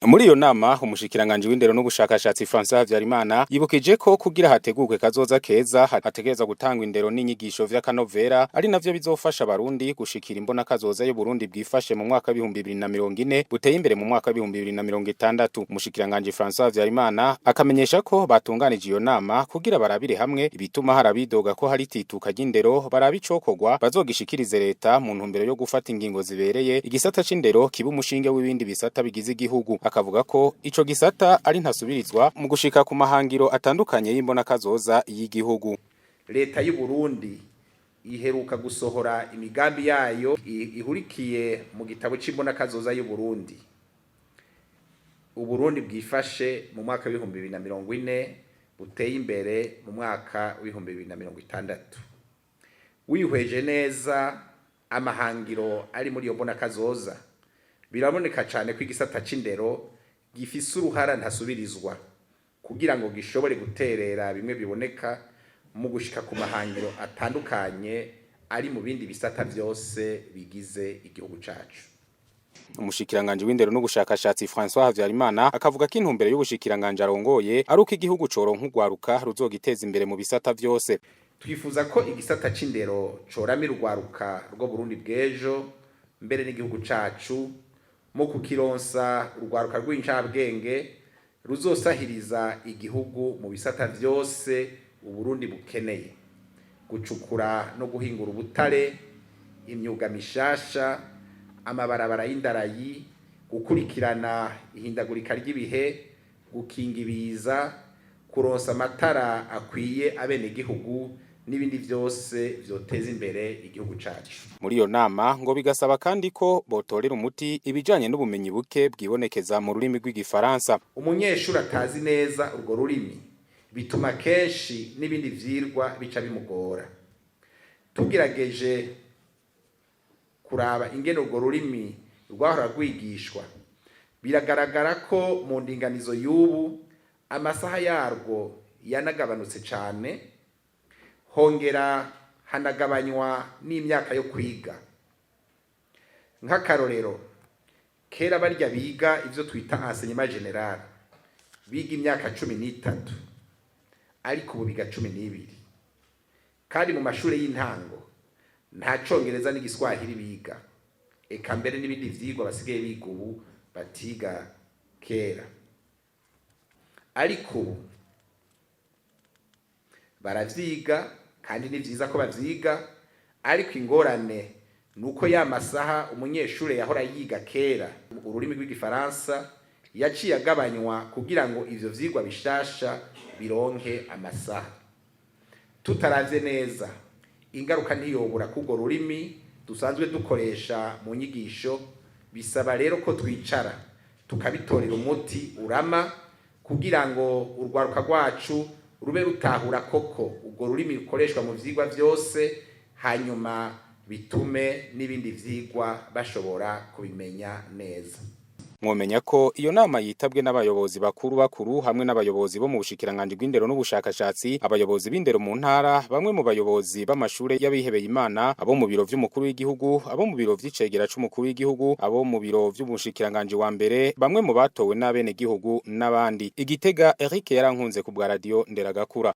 Muri iyo nama, umushikiranganje w'indero n'ubushakashatsi François Habyarimana yibukije ko kugira hategurwe kazoza keza hategerezwa gutangwa indero n'inyigisho vy'akanovera, ari navyo bizofasha abarundi gushikira imbona kazoza y'u Burundi bwifashe mu mwaka 2040, buteye imbere mu mwaka 2060. Umushikiranganje François Habyarimana akamenyesha ko batunganije iyo nama kugira barabire hamwe ibituma harabidoga ko hari tituka ry'indero, barabe icokorwa bazogishikirize leta mu ntumbero yo gufata ingingo zibereye, igisata c'indero kiba umushinge w'ibindi bisata bigize igihugu. Akavuga ko ico gisata ari ntasubirizwa mu gushika ku mahangiro atandukanye y'imbona kazoza y'igihugu. Leta y'u Burundi iheruka gusohora imigambi yayo ihurikiye mu gitabo c'imbona kazoza y'u Burundi, Uburundi bwifashe mu mwaka w'2040, buteye imbere mu mwaka w'2060. Wihweje neza amahangiro ari muri iyo mbona kazoza, biraboneka cyane ko igisata c'indero gifise uruhara ntasubirizwa kugira ngo gishobore guterera bimwe biboneka mu gushika ku mahangiro atandukanye ari mu bindi bisata vyose bigize igihugu cacu. Umushikiranganje w'indero n'ubushakashatsi François Habyarimana akavuga ko intumbero y'ubushikiranganje arongoye ari uko igihugu coronka urwaruka ruzogiteza imbere mu bisata vyose. Twifuza ko igisata c'indero coramira urwaruka rwo Burundi bw'ejo, mbere n'igihugu cacu, mu kukironsa urwaruka rw'incabwenge ruzosahiriza igihugu mu bisata vyose Uburundi bukeneye: gucukura no guhingura ubutare, imyuga mishasha, amabarabara y'indarayi, gukurikirana ihindagurika ry'ibihe, gukinga ibiza, kuronsa amatara akwiye abenegihugu n'ibindi vyose vyoteza imbere igihugu cacu. Muri iyo nama ngo bigasaba kandi ko botorera umuti ibijanye n'ubumenyi buke bwibonekeza mu rurimi rw'igifaransa. Umunyeshuri atazi neza urwo rurimi bituma kenshi n'ibindi vyirwa bica bimugora. Tugerageje kuraba ingene urwo rurimi rwahora rwigishwa, biragaragara ko mu ndinganizo y'ubu amasaha yarwo yanagabanutse cane, hongera hanagabanywa n'imyaka yo kwiga. Nk'akarorero, kera barya biga ivyo twita enseignement général biga imyaka 13, ariko ubu biga 12. Kandi mu mashuri y'intango nta congereza n'igiswahili biga, eka mbere n'ibindi vyigwa basigaye biga ubu batiga kera. Ariko ubu baravyiga, kandi ni vyiza ko bavyiga, ariko ingorane nuko ya masaha umunyeshure yahora yiga kera ururimi rw'igifaransa yaciye agabanywa kugira ngo ivyo vyigwa bishasha bironke amasaha. Tutaravye neza, ingaruka ntiyobura k'urwo rurimi dusanzwe dukoresha mu nyigisho. Bisaba rero ko twicara tukabitorera umuti urama kugira ngo urwaruka rwacu rube rutahura koko urwo rurimi rukoreshwa mu vyigwa vyose, hanyuma bitume n'ibindi vyigwa bashobora kubimenya neza. Mwomenya ko iyo nama yitabwe n'abayobozi bakuru bakuru hamwe n'abayobozi bo mu bushikiranganje bw'indero n'ubushakashatsi, abayobozi b'indero mu ntara, bamwe mu bayobozi b'amashure y'abihebeye Imana, abo mu biro vy'umukuru w'igihugu, abo mu biro vy'icegera c'umukuru w'igihugu, abo mu biro vy'umushikiranganje wa mbere, bamwe mu batowe n'abenegihugu n'abandi. Igitega, Eric Yarankunze ku bwa radio Nderagakura.